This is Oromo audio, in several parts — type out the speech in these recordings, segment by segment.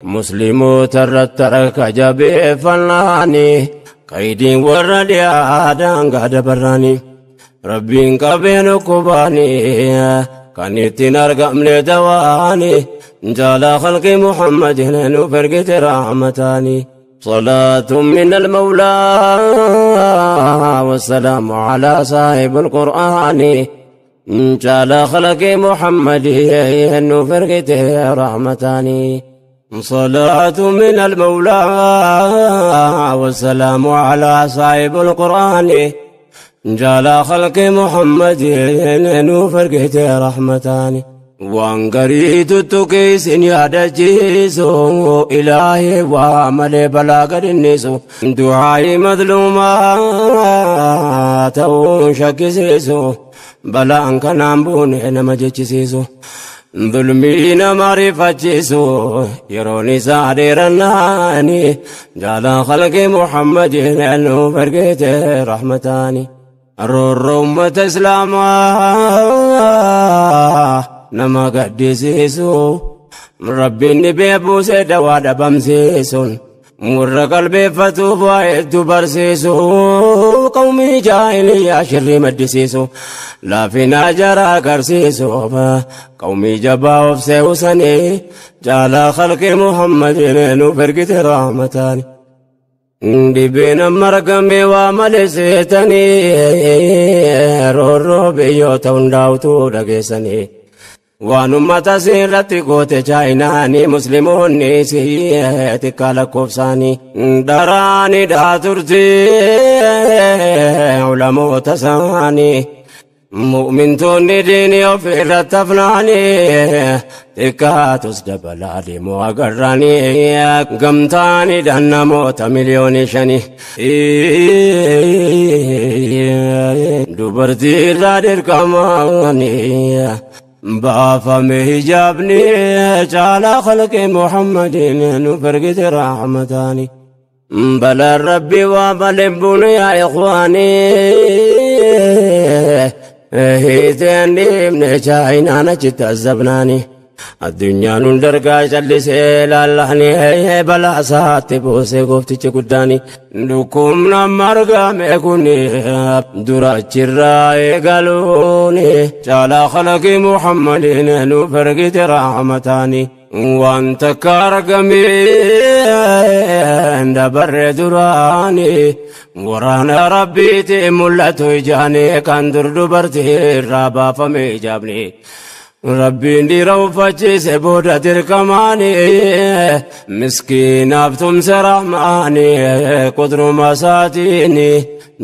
Musliimoota irratti harka jabeeffannaani qaydiin warra dhiyaadhaan gaada barraani Rabbiin qabeen ukkubaani kan ittiin argamne dawaani jaalaa khalqi Muhammadin nuuf ergite rahmataani. صلاة من المولى والسلام على صاحب القرآن جعل خلق محمد نفرقته رحمتاني. صلاة من المولى والسلام على صاحب القرآن جعل خلق محمد نفرقته رحمتاني. Waan gariitu tuqiisin yaadachiisu ilaahee waa malee balaa gadinnisu du'aayi madluumaa ta'uun shakkisiisu balaan kanaan buune nama jechisiisu dhulmii nama rifachiisu yeroon isaa dheerannaani jaalaa khalqi Muhammadin nuuf ergite rahmataani. Roorroo ummata Islaamaa nama gaddisiisu Rabbiin dhibee buusee dawaa dhabamsiisuun warra qalbeeffatuuf waa hedduu barsiisu qawmii jaahiliyyaa shirrii maddisiisu laafina jara agarsiisu qawmii jabaa of seewsanii jaalaa khalqi Muhammadin nuuf ergite rahmataani. Dhibeen amma argame waa malee seetanii roorroo biyyoota hundaa'utu dhageessanii. Waan ummata irratti goote chaayinaanii musliimoonni xiqqaa lakkoofsaanii daraanii dhaa turte ulamoota isaanii mu'mintoonni diinii of irratti hafnaanii xiqqaatus dabalaa deemuu agarraanii gamtaanii dhaan namoota 5 miliyoonii dubartii irraa dirqamaanii baafame hijaabni caalaa khalqi Muhammadin nuuf ergite rahmataani. Balaan Rabbi waa malee buune yaa ikhwaanii hiiteen dhiibne chaayinaan achitti azabnaani. Addunyaan hundargaa callisee laallahanii balaa isaatti buusee gooftichi guddaani. Dhukkubna margame kuni dura achirraa eegaluuni caalaa khalaqi Muhammadin nuuf ergite rahmataani. Waan takka argameen dabarre duraani waraana Rabbiiti mul'atu ijaani kan dur dubartii irraa baafame ijaabni. Rabbiin dhiira uffachiise booda dirqamaani miskiinaaf tumse rahmaani qudruma isaatiini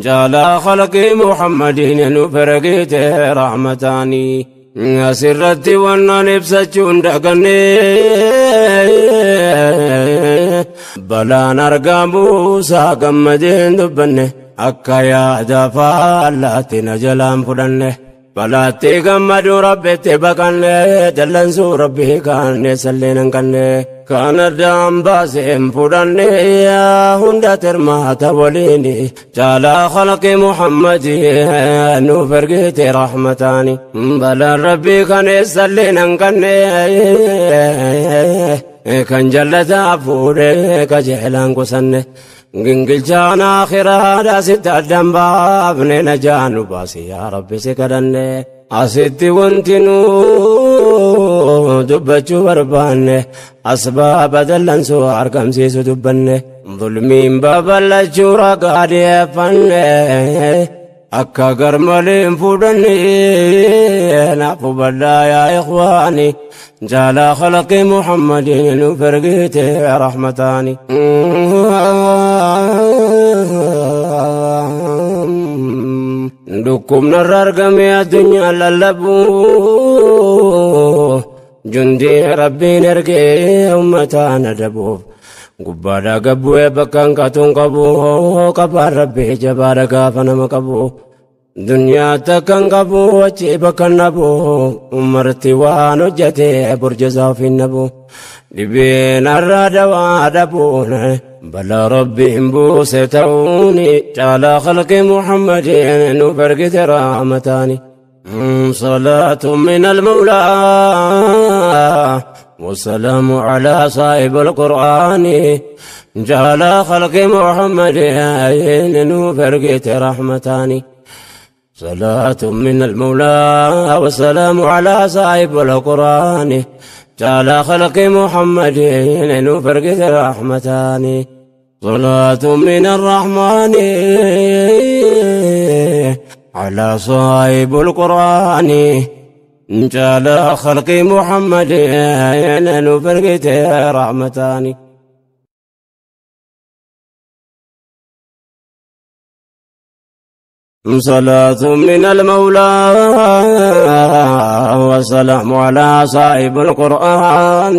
jaalaa khalqi Muhammadin nuuf ergite rahmataani. Asirratti wannan ibsachuun daganne balaan argamuusaa gammadeen dubbanne akka yaada faallaatti na jalaan fudhanne. Balaatti gammaduu Rabbitti baqanne dallansuu Rabbii kaanne salleen hanqanne kan addaan baaseen fudhanne hunda tirmaata waliin caalaa khalqi Muhammadi nuuf ergite rahmataani. Balaan Rabbii kan salleen hanqanne kan jallataa fuudhee qajeelaan qusanne. Gingilchaan akhiraadha sitti addan baafne najaa nu baasi yaa Rabbi si kadhanne. Asitti wanti nu dubbachuu barbaanne asbaaba dallansuu argamsiisu dubbanne. Zulmiin babal'achuu ragaa dhiyeeffanne akka garmaleen fudhanne naaf hubadhaa yaa ikhwaani jaalaa khalqi Muhammadin nuuf ergite rahmataani. Dhukkubna irra argame addunyaa lallabu jundii Rabbiin ergee ummataan adabuuf gubbaadhaa gabbu'ee bakka hanqatuun qabu qabaan Rabbii jabaadha gaafa nama qabu. Duniyaa takkan qabu achi bakka nabu umarti waan hojjete burjasaa ofiin nabu. Dhibeen har'a dawaa dhabuun balaa Rabbiin buuse ta'uuni caalaa khalqi Muhammadin nuuf ergite rahmataani. صلاة من المولى والسلام على صاحب القرآن جعل خلق محمد فرقت رحمتان. صلاة من المولى والسلام على صاحب القرآن جعل خلق محمد فرقت رحمتان. صلاة من الرحمن على صاحب القرآن جعل خلق محمد فرقت رحمتان. صلاة من المولى والسلام على صاحب القرآن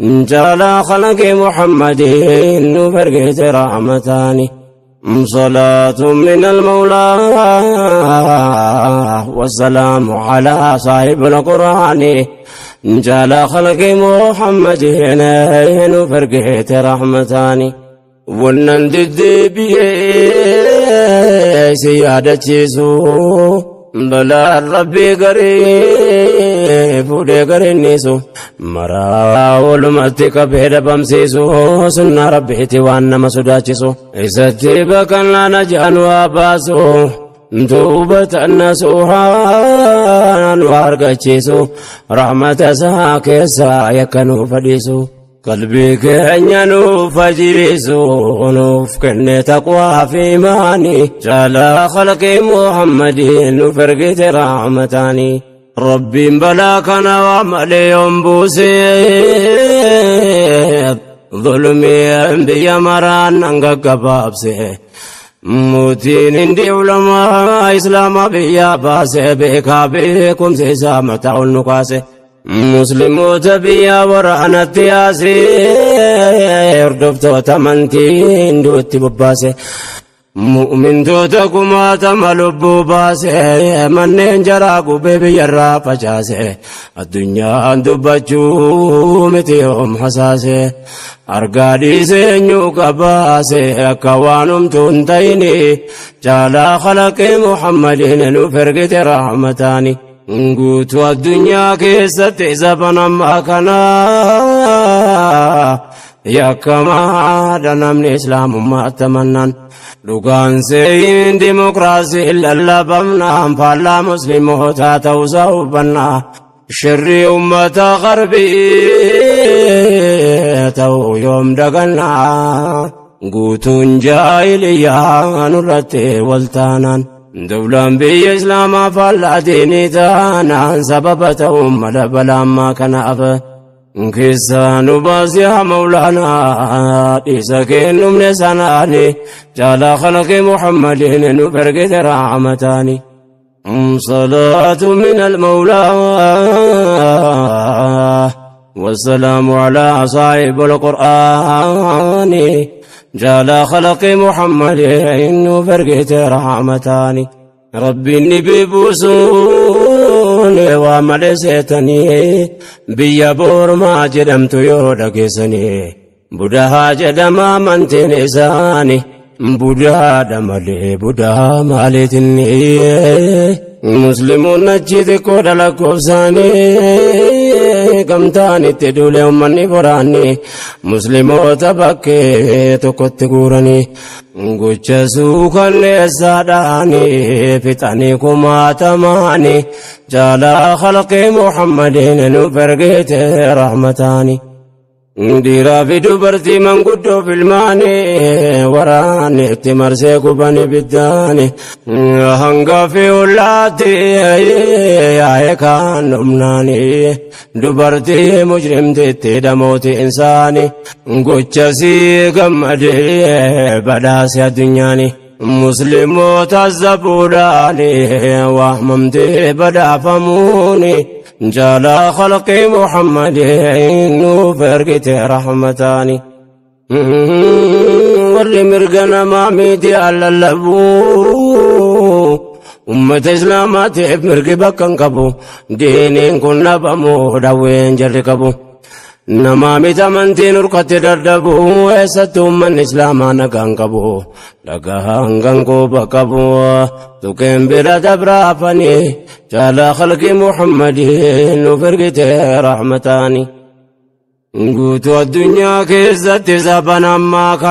جعل خلق محمد فرقت رحمتان. صلاة من المولى والسلام على صاحب القرآن جعل خلق محمد فرقت رحمتان. ونندد سيادة بلا ربي قريب ودقرنيسو مرا ولمتك بيد بمسيسو سنة ربي توانا مسوداتيسو إساتي بكنا نجان واباسو توبة النسوحان وارقاتيسو رحمة ساكسا يكنو فديسو قلبي كأنينو فجريسو نوف كن تقوى في ماني جعل خلق محمد فرقت رحمتاني. ربي بلاكنا وعمل ينبوسي ظلمي بيا مران قبابسي موتين اندي علماء إسلام بيا باسي بكا بكم سيسا متعون نقاسي مسلمو تبيا ورانا تياسي ردفت وتمنتين دوت بباسي مؤمن توتكما تملبو باسي منين جراكو بيبي يرا فجاسي الدنيا دبجو متيهم حساسي أرقادي سنيو كباسي أكوانم تنتيني جالا خلق محمد نفرقت رحمتاني. Guutuu addunyaa keessatti zaban ammaa kana yakkamaadha namni islaamummaa tamannaan dhugaan seeyin dimokiraasii lallabamnaan faallaa muslimootaa ta'uusaa hubannaa shirrii ummata qarbii ta'uu yoom dagannaa guutuun jaahiliyyaa nurratti waltaanaan. دولان بي إسلام فالديني تانا سبب تهم بلا ما كان أف كيسان باس يا مولانا إسكين من سناني جعل خلق محمد نفرق رحمتاني. صلاة من المولى والسلام على صاحب القرآن جعل خلق محمد فرقت رحمتاني. ربي النبي بوسون وملستني بيا بور ما جدمت يودكسني بدها جدما منتنساني بدها دملي بدها مالتني مسلمون نجد كودلا كوساني gamtaan itti duule ummanni boraanni musliimoota bakkee tokkotti guuranii gocha suukanneessaadhaani fixanii kumaatamaani jaalaa khalqii muhammadiin nu fergeete rahmataani. Dhiiraa fi dubartii manguddoo filmaanii waraanni itti marsee gubanii biddaani hanga fi ollaatti yaa'ee kaan dhumnaani dubartii mujrimtitti dhamooti insaani gochasii gammadee badhaase addunyaani musliimoota zabuudhaani waamamtee badhaafamuuni. جالا خلق محمد فرقت رحمتاني واللي مرقنا ما ميتي على اللبو أمة إسلاماتي مرقي بكن كبو دينين كنا بمو دوين جركبو نما ميتا منتين رقت دردبو ويستو من إسلاما نقان كبو لقهان قنقو بكبو تكين بلا دبرافني جعل خلق محمد فرقت رحمتاني. Guutuu addunyaa keessatti saban ammaa kana.